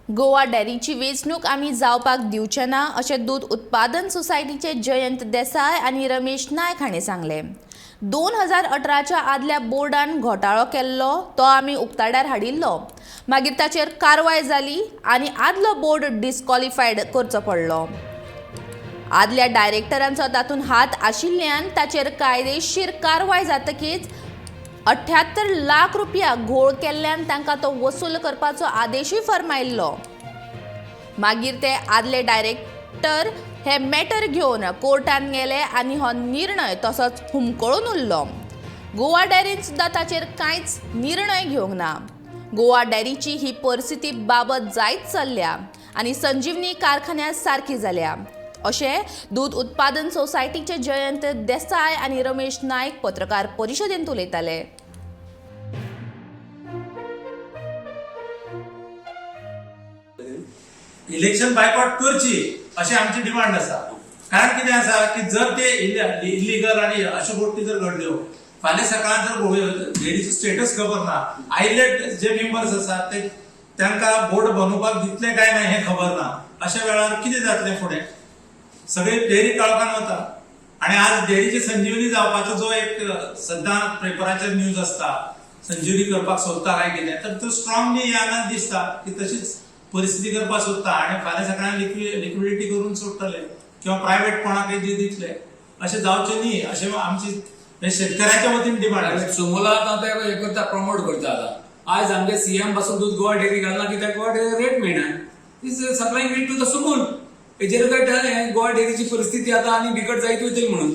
गोवा डेअरीची वेंचणूक आमी जावपाक दिवचे ना अशें दूद उत्पादन सोसायटीचे जयंत देसाय आनी रमेश नायक हांणी सांगलें. 2018च्या आदल्या बोर्डान घोटाळो केल्लो तो आमी उक्ताडार हाडिल्लो. मागीर ताचेर कारवाय जाली आनी आदलो बोर्ड डिस्क्वॉलिफायड करचो पडलो. आदल्या डायरेक्टरांचो तातूंत हात आशिल्ल्यान ताचेर कायदेशीर कारवाय जातकीच 78 लाख रुपया घोळ केल्ल्यान तांकां तो वसूल करपाचो आदेशूय फर्मायल्लो. मागीर ते आदले डायरेक्टर हे मॅटर घेवन कोर्टान गेले आनी हो निर्णय तसोच हुमकळून उरलो. गोवा डेअरीन सुद्दां ताचेर कांयच निर्णय घेवंक ना. गोवा डेअरीची ही परिस्थिती बाबत जायत चल्ल्या आनी संजीवनी कारखान्या सारकी जाल्या अशें दूद उत्पादन सोसायटीचे जयंत देसाय आनी रमेश नायक पत्रकार परिशदेंत उलयताले. इलेक्शन बायकॉट करची अशी आमची डिमांड आसा. कारण कितें आसा की जर ते इलिगल आनी अश्यो गोश्टी जर घडल्यो, फाल्यां सकाळ जर डेरीचो स्टेटस खबर ना, आयिल्ले जे मेंबर्स आसात ते तांकां बोर्ड बनोवपाक दितले काय ना हें खबर ना, अशा वेळार कितें जातलें फुडें? सगळे डेअरी काळखान वता. आनी आज डेअरीची संजीवनी जावपाचो जो एक सद्दां पेपराचेर न्यूज आसता, संजीवनी करपाक सोदता काय कितें, तर तो स्ट्रॉंगली ह्या हांगा दिसता की तशीच परिस्थिती करपाक सोदता आनी फाल्यां सकाळी लिक्विडिटी करून सोडटले किंवा प्रायव्हेट कोणाकय जी दितले. अशें जावचें न्ही अशें आमची हे शेतकऱ्याच्या वतीन डिमांड आसा. सुमोला आतां ते हे करता, प्रमोट करता. आतां आयज आमगे सीएम पासून दूद गोवा डेअरी घालना कित्याक गोवा डेअरी रेट मेळना. Is supplying it to the Sumul. हेजेर काय गोवा डेअरीची परिस्थिती आतां आनी बिकट जायत वयतली म्हणून.